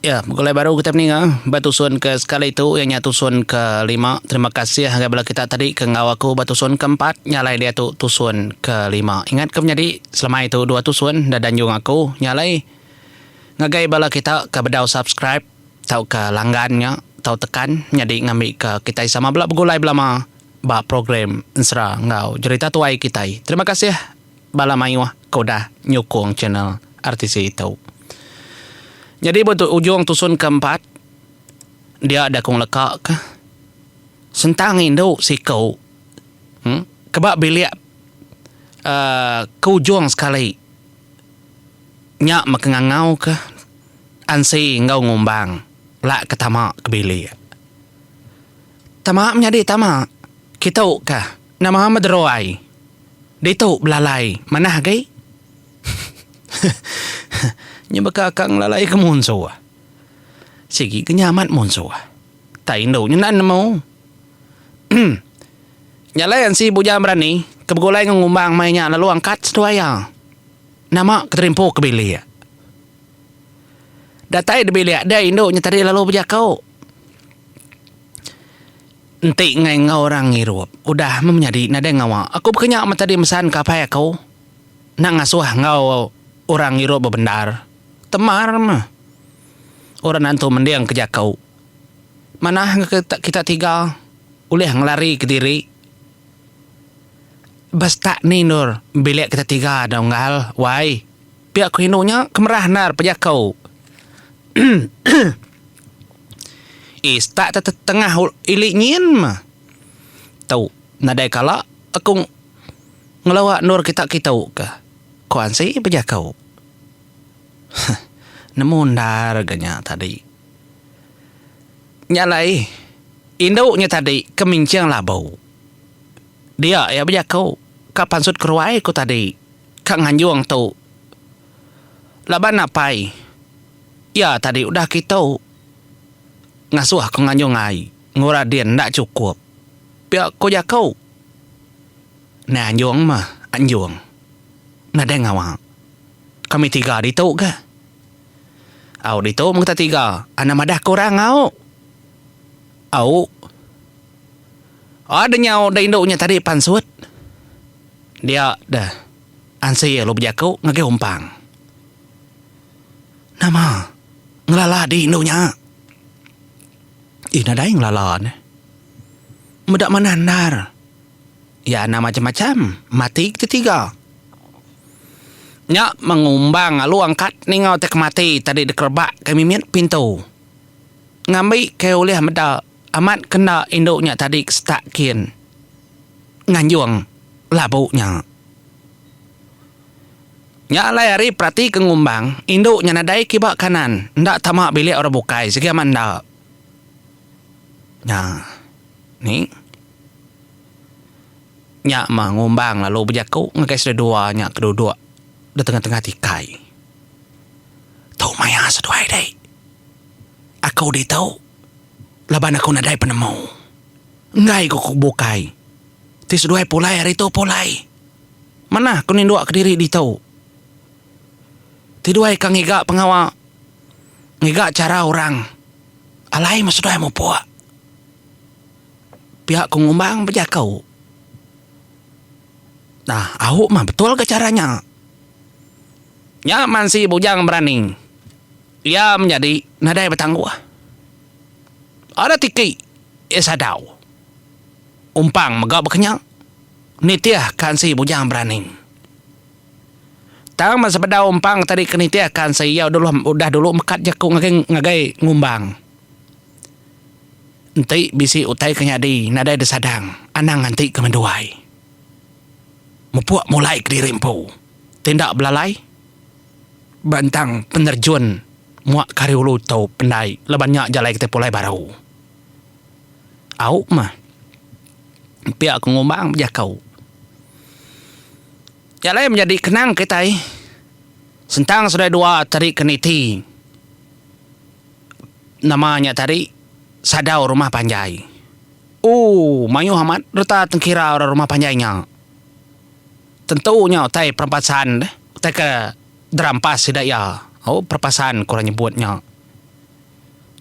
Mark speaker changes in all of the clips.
Speaker 1: Ya, begulai baru kita peninga ba tusun ke sekali tu iya nya tusun ke lima. Terima kasih ngagai bala kita tadi ke enggau aku ba tusun ke empat nya alai diatu tusun ke lima. Ingat ke menyadi selemai tu dua tusun da danjung aku nya alai ngagai bala kita ke bedau subscribe tauka langgan nya tau tekan nyadi ngambika kitai sama bela begulai belama ba program ensera enggau jerita tuai kitai. Terima kasih. Bala mayuh ke udah nyukung channel RTC tu. Nyadi ba ujung tusun ke empat dia da ku ngeleka ka sentang indu siku uhh ke ba bilik uhh ke ujung sekali nya meh ke ngangau ka ansi enggau ngumbang lak ke tama ke bilik. Tama menyadi tama kitu ka nama mederoi ai. Ditu belalai manah agi. Nya baka ka ngelalai ke munsuh. Sigi ke nya amat munsuh. Tai indu nya enda nemu. Nya alai ansi Bujang Berani ke begulai enggau ngumbang mai nya lalu angkat seduai iya. Nama ke terimpu ke bilik. Datai di bilik dia indu nya tadi lalu bejaku. Enti enggai enggau orang ngirup, udah meh menyadi nadai ngawa. Aku baka nya meh tadi mesan ke apai aku. Enda ngasuh enggau orang ngirup bebendar. Temar meh. Orang antu mending ke jaku. Manah ga kita tiga ulih ngelari kediri. Ba setak ni endur bilik kita tiga da unggal wai. Pia ku indu nya kemerah endar pejaku. Is tak tetengah ili nyin mah. Tu nadai kala aku ngelawa endur kita kitu ka, ku Ansi bejaku. Huh nemu endar ga nya tadi. Nya alai indu nya tadi ke minching labu. Dia iya bejaku ka pansut keruai ku tadi ka nganjung tu laban apai iya tadi udah kitu. Ngasuh aku nganjung ai ngura din enda chukup. Pia ku jaku. Neh anjung mah anjung. Nadai ngawa. Kami tiga ditu ga. Au ditu meh kita tiga anang madah ke orang au. Au. Ada nyau da indu nya tadi pansut. Dia deh ansi lalu bejaku ngagai umpang. Nama ngelala di indu nya. Ih nadai ngelala neh. Meda manah endar. Iya anang macam-macam mati ketiga. Nya mengumbang alu angkat ninga ti ke mati tadi dikerebak ke mimit pintu. Ngambi ke ulih meda amat ke enda indu nya tadi ke setak kin nganjung labu nya. Nya alai ari perati ke ngumbang, indu nya nadai kiba kanan, enda tama bilik orang bukai sigi amat enda. Nya. Ni. Nya mah ngumbang lalu bejaku ngagai sida dua nya ke duduk da tengah-tengah tikai. Tu maya seduai dei. Aku ditu laban aku nadai penemu. Enggai ku ke bukai. Ti seduai pulai ari tu pulai. Manah ku ninduk kediri ditu. Ti duai ka ngiga pengawa ngiga chara orang alai meh seduai mupuk. Pia ku ngumbang bejaku. Nah au mah betul ga chara nya. Nya mansi bujang berani. Iya menyadi nadai betangguh. Ada tiki iya sadau. Umpang mega baka nya. Nitih ka ansi Bujang Berani. Tang meh sebedau Umpang tadi ke nitih ka ansi iya dulu udah dulu mekat jaku ngagai ngagai Ngumbang. Enti bisi utai ke nyadi nadai disadang anang nganti ke menduai. Mupuk mulai kediri empu ti enda belalai ba entang penerjun muak ke ari ulu tu pendai laban nya jalai kitai pulai baru. Au mah. Pia ku ngumbang bejaku. Nya alai menyadi kenang kitai sentang seduai dua tadi ke niti nama nya tadi sadau rumah panjai. Ooh mayuh amat reta tengkira orang rumah panjai nya. Tentu nya utai perampasan deh utai ke derampas sida iya. Ooh perampasan ku orang nyebut nya.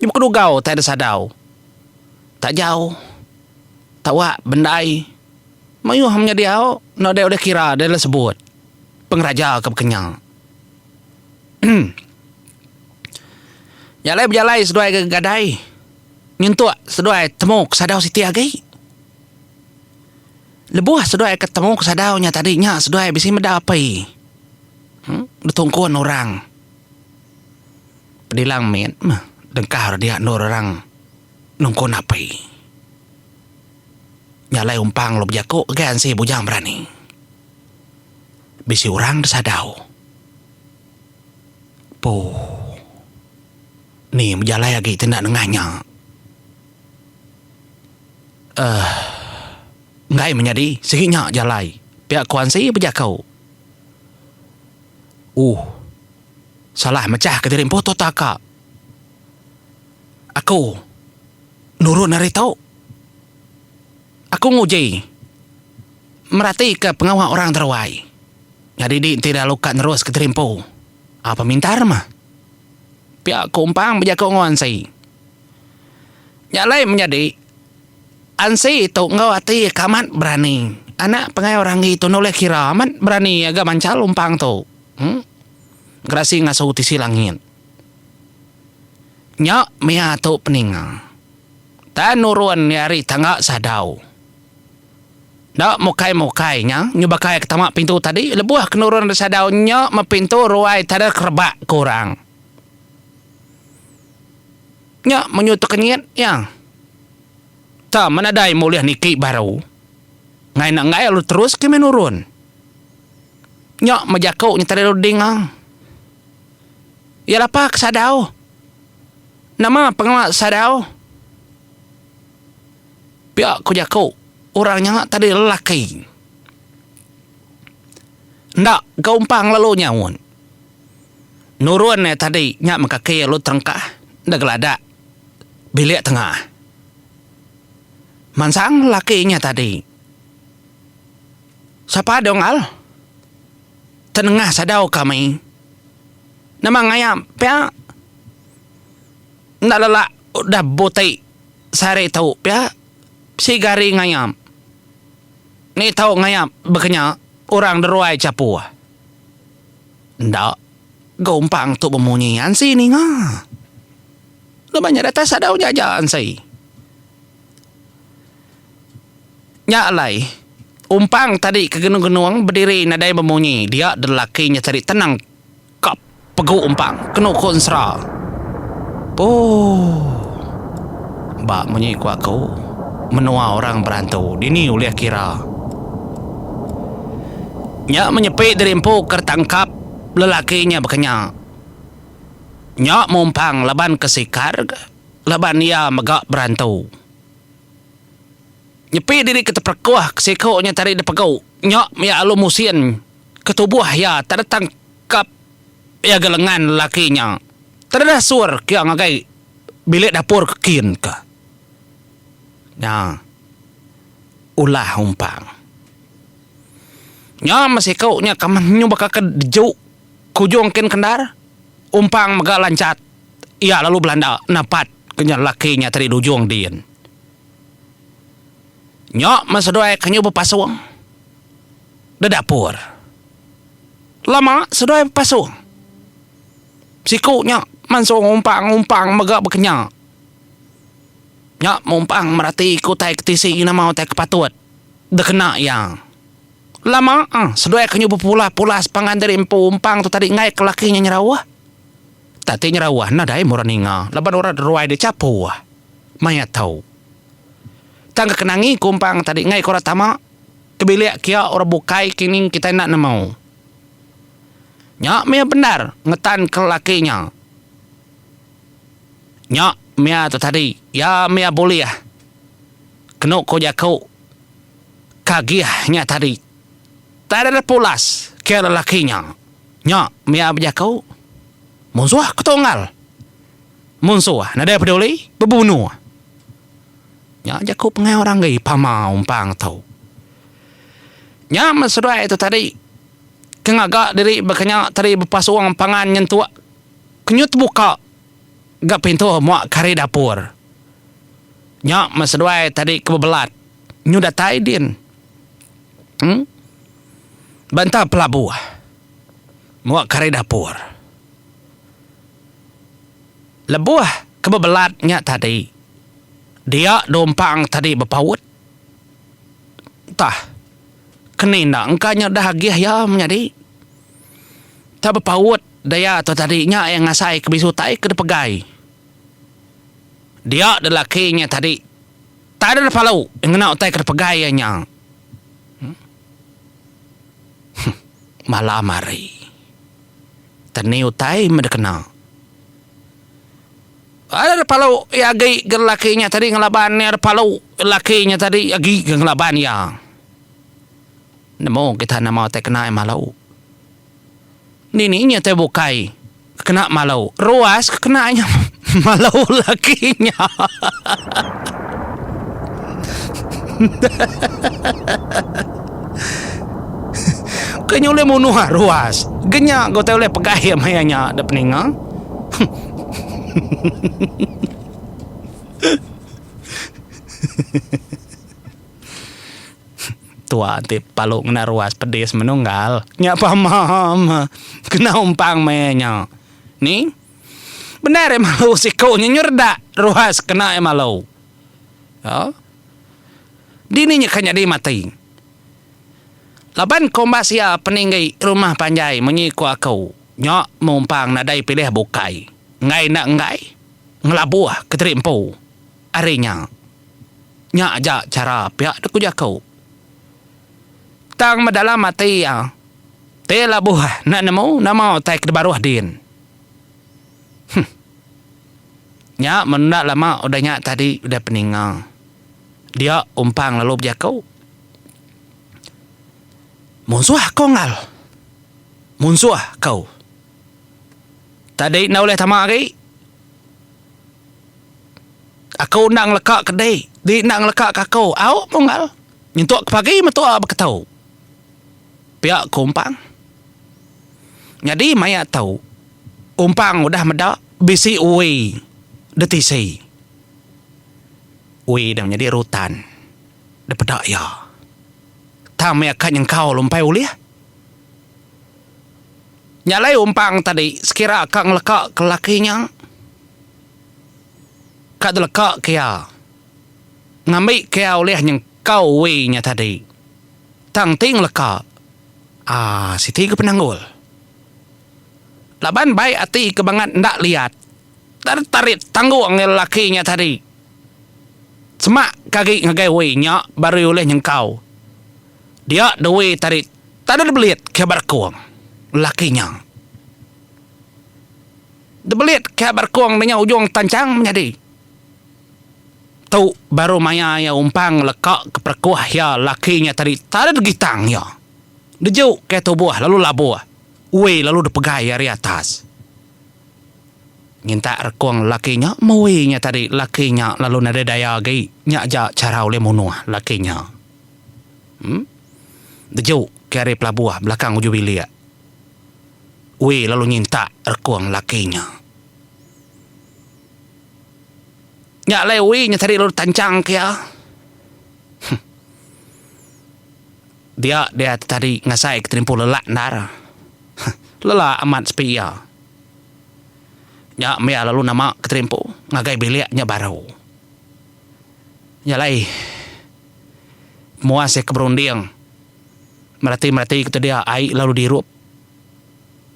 Speaker 1: Nyu bekedugau tai da sadau. Tajau, tawak, bendai. Mayuh menyadi au enda deh ulih kira deh le sebut pengeraja ke bekenya. Nya alai bejalai seduai ke gadai nyentuk seduai temu ke sadau siti agi. Lebuh seduai ke temu ke sadau nya tadi nya seduai bisi meda api betungkun orang. Pedilang mit meh dengkah dia endur orang nungkun api. Nya alai umpang lalu bejaku ngagai Ansi Bujang Berani. Bisi orang desadau. Puh. Ni bejalai agi ti enda nengah nya. Uhh. Enggai menyadi sigi nya jalai, pia ku Ansi bejaku. Uhh. Salah mechah ke diri empu tu taka. Aku nurun ari tu. Aku nguji meratika pengawa orang teruai. Nyadi di enti lalu ka nerus ke diri empu. Au pemintar mah. Pia ku Umpang bejaku enggau Ansi. Nya alai menyadi Ansi tu enggau ati ke amat berani. Anak pangai orang agi tu enda ulih kira amat berani aga manchal Umpang tu. Em. Gerasi ngasu tisi langit. Nya mia tu peninga. Tan nurun iya ari tangga sadau. Enda mukai-mukai nya nyu baka iya ke tama pintu tadi lebuh ke nurun ari sadau nya meh pintu ruai tada kerebak ke orang. Nya menyu tekenyit iya. Tang meh nadai meh ulih niki baru. Enggai enda enggai lalu terus ke meh nurun. Nya meh jaku nya tadi lalu dinga. Iya lapa ke sadau. Nama pengawa sadau? Pia ku jaku orang nya tadi lelaki. Enda ga umpang lalu nyaut. Nurun iya tadi nya meh kaki lalu terengkah enda geladak bilik tengah. Mansang lelaki nya tadi. Sapa dong al? Tenengah sadau kami. Nama ngayap pia? Enda lelak udah buti sehari tu pia siga hari ngayap. Ni tau ngayap bekenya orang deruai chapuh. Enda gumpang tu bemunyi ansi ninga. Laban nya datai sadau nya aja ansi. Nya alai umpang tadi ke genung-genung bediri nadai bemunyi dia lelaki nya tadi tenang. Ka pegu umpang kenu ku ensera. Ooh. Ba munyi ku aku, menua orang berantu dini ulih kira. Nya menyepi diri empu ke tangkap lelaki nya baka nya. Nya mumpang laban ke sikar ga laban iya mega berantu. Nyepi diri ke teperekuh ke siku nya tadi dipegu nya mia alu musin ke tubuh iya tadetangkap iya ga lengan lelaki nya. Teredah sur ke iya ngagai bilik dapur ke kin ke. Nya ulah umpang. Nya meh siku nya ke meh nyu baka ke deju ke ujung kin kendar umpang mega lanchat iya lalu belanda napat ke nya lelaki nya tadi dujung din. Nya meh seduai ke nyu bepasung de dapur. Lama seduai bepasung. Siku nya mansung umpang-umpang mega bekenya. Nya mumpang merati ke utai ke tisi nama utai ke patut dikena iya. Lama seduai ke nyu bepulas-pulas pangan diri empu umpang tu tadi enggai ke laki nya nyerauh. Tati nyerauh nadai meh orang ninga laban orang ruai dia chapuh. Maya tu. Tang ke kenangi ku umpang tadi enggai ke orang tama ke bilik kia orang bukai kini kitai enda nemu. Nya mih bendar ngetan ke lelaki nya. Nya mia tu tadi iya mia bulih kenu ku jaku kagih nya tadi. Tai deh pulas ke lelaki nya. Nya mia bejaku munsuh ke tu unggal. Munsuh nadai peduli bebunuh. Nya jaku pengai orang agi pama umpang tu. Nya meh seduai tu tadi ke ngaga diri baka nya tadi bepasung pangan nyentuk ke nyu tebuka. ga pintu muak ke ari dapur. Nya meh seduai tadi ke bebelat nyu datai din. Em. Ba enta pelabuh muak ke ari dapur. Lebuh ke bebelat nya tadi, dia Dumpang tadi bepaut. Entah keni enda engka nya udah agih iya menyadi. Tak bepaut daya tu tadi nya iya ngasai ke bisi utai ke dipegai. Dia lelaki nya tadi tak ada palu ngena utai ke dipegai iya nya. Huh malam hari teni utai meh dikena. Ada palu iya agi ga lelaki nya tadi ngelaban iya palu lelaki nya tadi agi ga ngelaban iya. Nemu kita nama utai kena iya malu. Dini nya utai bukai kena malu ruas ke kena iya malu lelaki nya. Ke nya ulih munuh ruas. Genya ga utai ulih pegai maya nya da peninga. Tua ti palu ngena ruas pedis menunggal. Nya pama kena umpang maya nya. Ni bendar iya malu siku nya nyu redak ruas kena iya malu. Dini nya ka nyadi mati. Laban kombas iya peninggi rumah panjai munyi ku aku, nya mumpang nadai pilih bukai, enggai enda enggai, ngelabuh kediri empu ari nya. Nya aja chara pia dek ku jaku. Tang meh dalam ati iya, ti labuh enda nemu nama utai ke dibaruh din. Huh. Nya meh enda lama udah nya tadi udah peninga. Dia umpang lalu bejaku. Munsuh aku enggau. Munsuh aku. Tadi enda ulih tama agi. Aku enda ngeleka ke di. Di enda ngeleka ke aku. Au munggal. Nyentuk ke pagi metua beketu. Pia ku Umpang. Nyadi maya tu, Umpang udah meda bisi ui ditisi. Ui dah nyadi rutan. Dipeda iya. Tang meh ka nyengkau lumpai ulih. Nya alai umpang tadi sekira ka ngeleka ke lelaki nya. Ka dileka ke iya. Ngambi ke iya ulih nyengkau wi nya tadi. Tang ti ngeleka aaa siti ga penanggul. Laban bai ati ke bangat enda liat. Tarit tanggung lelaki nya tadi. Semak ke agi ngagai wi nya baru ulih nyengkau. Dia dui tadi tada dibelit ke ba rekung lelaki nya. Dibelit ke ba rekung nya ujung tanchang menyadi. Tu baru maya iya umpang leka ke perekuh iya lelaki nya tadi tada digitang iya. Deju ke tubuh lalu labuh wi lalu dipegai ari atas. Nyintak rekung lelaki nya mui nya tadi lelaki nya lalu nadai daya agi nya aja chara ulih munuh lelaki nya. Em. Deju ke ari pelabuh belakang uju bilik. Ui lalu nyintak rekung lelaki nya. Nya alai ui nya tadi lalu tanchang ke iya. Huh. Dia dia tadi ngasai ke terimpu lelak endar. Huh. Lelak amat sepi iya. Nya mih lalu nama keterimpu ngagai bilik nya baru. Nya alai muas iya ke berunding merati-merati ke dia ai lalu dirup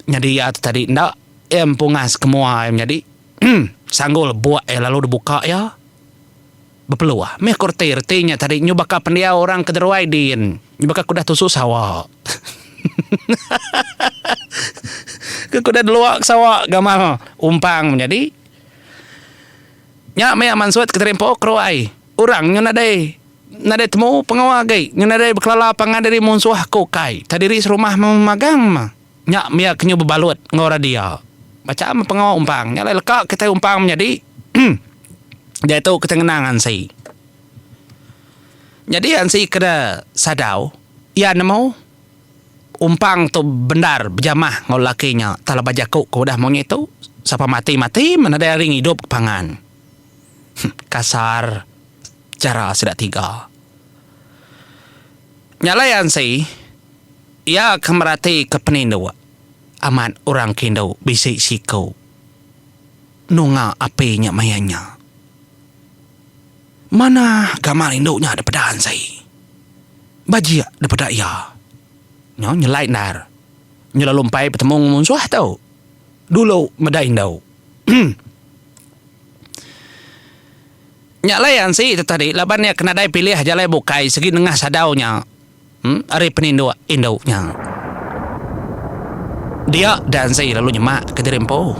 Speaker 1: nyadi iya tu tadi enda iya empungas ke mua iya menyadi sanggul buk iya lalu dibuka iya. Bepeluh mih ku reti reti nya tadi nyu baka pendiau orang ke deruai din nyu baka kudah tusu sawa. Ke kudah delua ke sawa gamal umpang menyadi. Nya mih mansut ke terimpo keruai orang nyu nadai nadai temu pengawa agi nyu nadai bekelala pangan diri munsuh ku kai tadi diri serumah memagang mah. Nya mia ke nyu bebalut enggau orang dia. Macam pengawa umpang. Nya alai leka kitai umpang menyadi diatu kitai ngenang ansi. Nyadi ansi ke da sadau iya nemu umpang tu bendar bejamah enggau lelaki nya tang laban jaku ke udah munyi tu. Sapa mati mati meh nadai ari ngidup ke pangan. Kasar chara sida tiga. Nya alai Ansi, iya ke merati ke peninduk amat orang ke indu bisi siku nunga api nya maya nya. Manah gamal indu nya dipeda Ansi. Bajik dipeda iya. Nyau nyelai endar. Nyu lalu empai betemu enggau munsuh tu. Dulu meda indu. Nya alai Ansi tu tadi laban iya ke nadai pilih jalai bukai segi nengah sadau nya ari peninduk indu nya. Dia da Ansi lalu nyemak ke diri empu.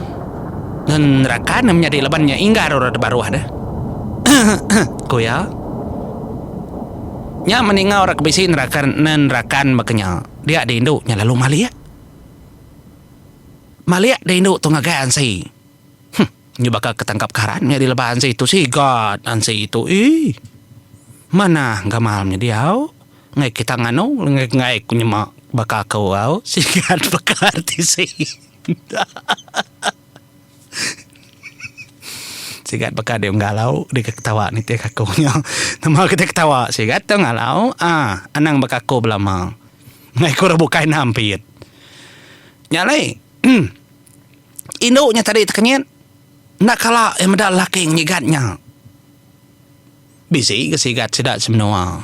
Speaker 1: Ngenerakan iya menyadi laban nya inggar orang da baruh deh. Ku iya. Nya meninga orang ke bisi nerakan nenerakan baka nya dia da indu nya lalu malik. Malik da indu tu ngagai Ansi. Huh. Nyu baka ke tangkap karan nyadi leban ansi tu sigat ansi tu ii. Manah gamal nya diau ngai kita nganu ngai ngai ku nyema baka aku au sigat baka RTC. Sigat baka dek unggal au dek ke ketawa nitih ke aku nya. Nama kita ketawa sigat tu ngalau ah anang baka aku belama. Ngai ku orang bukai nampit. Nya alai. Indu nya tadi tekenyit enda kala iya meda lelaki ngigat nya. Bisi ga sigat sida semenua.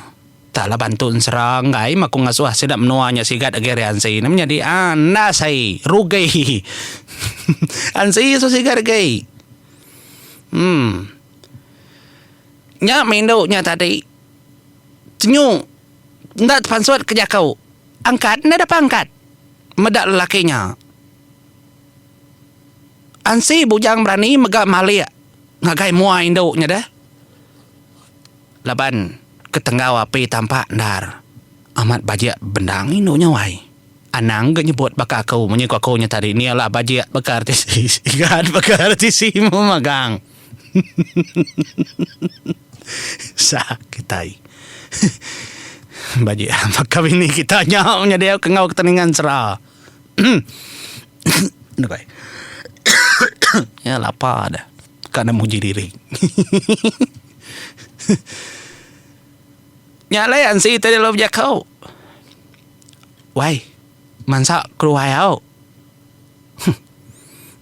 Speaker 1: Tak laban tu ensera enggai meh aku ngasuh sida menua nya sigat agi ari Ansi ne menyadi enda sai rugi. Ansi suah sigat agi. Em. Nya meh indu nya tadi tenyu enda tepansut ke jaku angkat enda dapa angkat meda lelaki nya. Ansi Bujang Berani mega malik ngagai mua indu nya deh. Laban ketenggau api tampak endar amat bajik bendang indu nya wai. Anang ga nyebut baka aku munyi ku aku nya tadi nia lah bajik baka RTC sigat baka RTC magang. Sa kitai. Bajik baka bini kita nya nyadi ke enggau kita ninga ensera. Ya lapa dah. Ka enda muji diri. Nya alai ansi tadi lalu bejaku. Wai, mansa keruai au. Huh.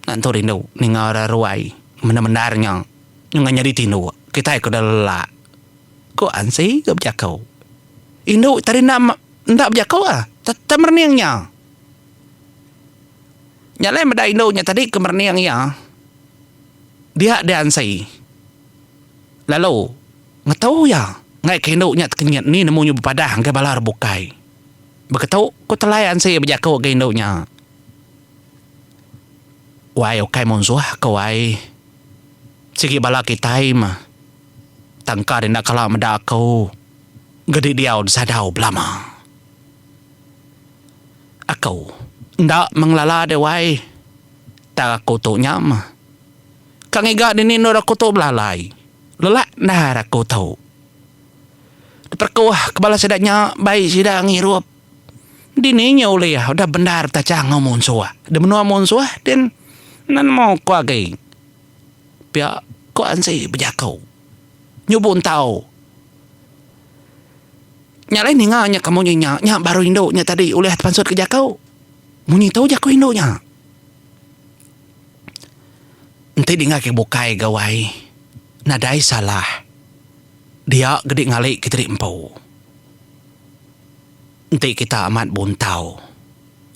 Speaker 1: Nentu rindu ninga orang ruai mendar-mendar nya. Nyungai nyadi tinduk. Kitai ke udah lelak. Ku ansi ke bejaku. Indu tadi enda enda bejaku ah. Tetap merening nya. Nya alai meda indu nya tadi ke merening iya, dia deh ansi lalu ngetu iya ngaika indu nya tekenyit ni nemu nyu bepadah ngagai bala orang bukai. Beketu ku telai ansi bejaku ngagai indu nya. Wai ukai munsuh ke wai. Sigi bala kitai mah. Tangka deh enda kala meda aku gedi diau disadau belama. Aku enda mengelala deh wai. Tang aku tu nya mah. Ka ngiga dini endur aku tu belalai. Lelak endar aku tu. Diperekuh ke bala sida nya bai sida ngirup. Dini nya ulih udah bendar betachang enggau munsuh. Di menua munsuh din enda nemu ku agi. Pia ku Ansi bejaku. Nyubu entau. Nya alai ninga nya ke munyi nya, nya baru indu nya tadi ulih tepansut ke jaku. Munyi tu jaku indu nya. Enti dinga ke bukai gawai, nadai salah. Dia gedi ngali ke diri empu. Enti kita amat buntau,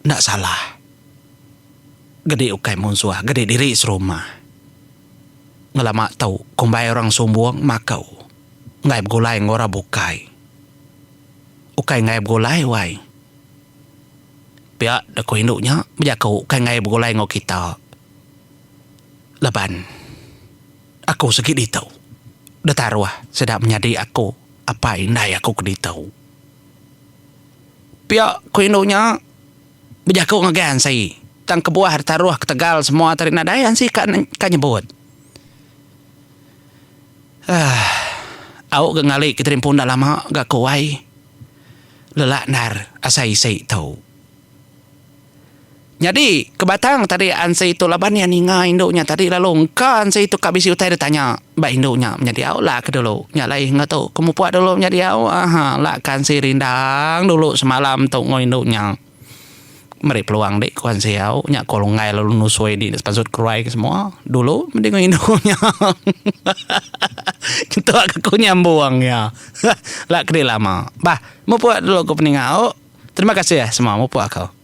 Speaker 1: enda salah. Gedi ukai munsuh, gedi diri serumah. Ngelama tu, kumbai orang sumbung makau. Enggai begulai enggau orang bukai. Ukai enggai begulai wai. Pia deh ku indu nya bejaku ukai enggai begulai enggau kita. Laban aku sigi ditu. Deh taruh sida menyadi aku apai indai aku ke ditu. Pia ku indu nya bejaku ngagai Ansi. Tang kebuah deh taruh ketegal semua tadi nadai Ansi ka ka nyebut. Aah. Au ga ngali ke terimpu enda lama ga ku ai. Lelak endar asai isi tu. Nyadi ke batang tadi Ansi tu laban iya ninga indu nya tadi lalu engka Ansi tu ka bisi utai ditanya ba indu nya menyadi au lak ke dulu. Nya alai enggau tu ke mupuk dulu menyadi au aaa lak ke Ansi rindang dulu semalam tu enggau indu nya. Meri peluang di ku Ansi au nya ko lunggai lalu nusui di pansut keruai ke semua dulu meh enggau indu nya. Nyentuk ke ku nyambung iya lak ke di lama. Bah mupuk dulu ku peninga au. Terima kasih semua mupuk aku.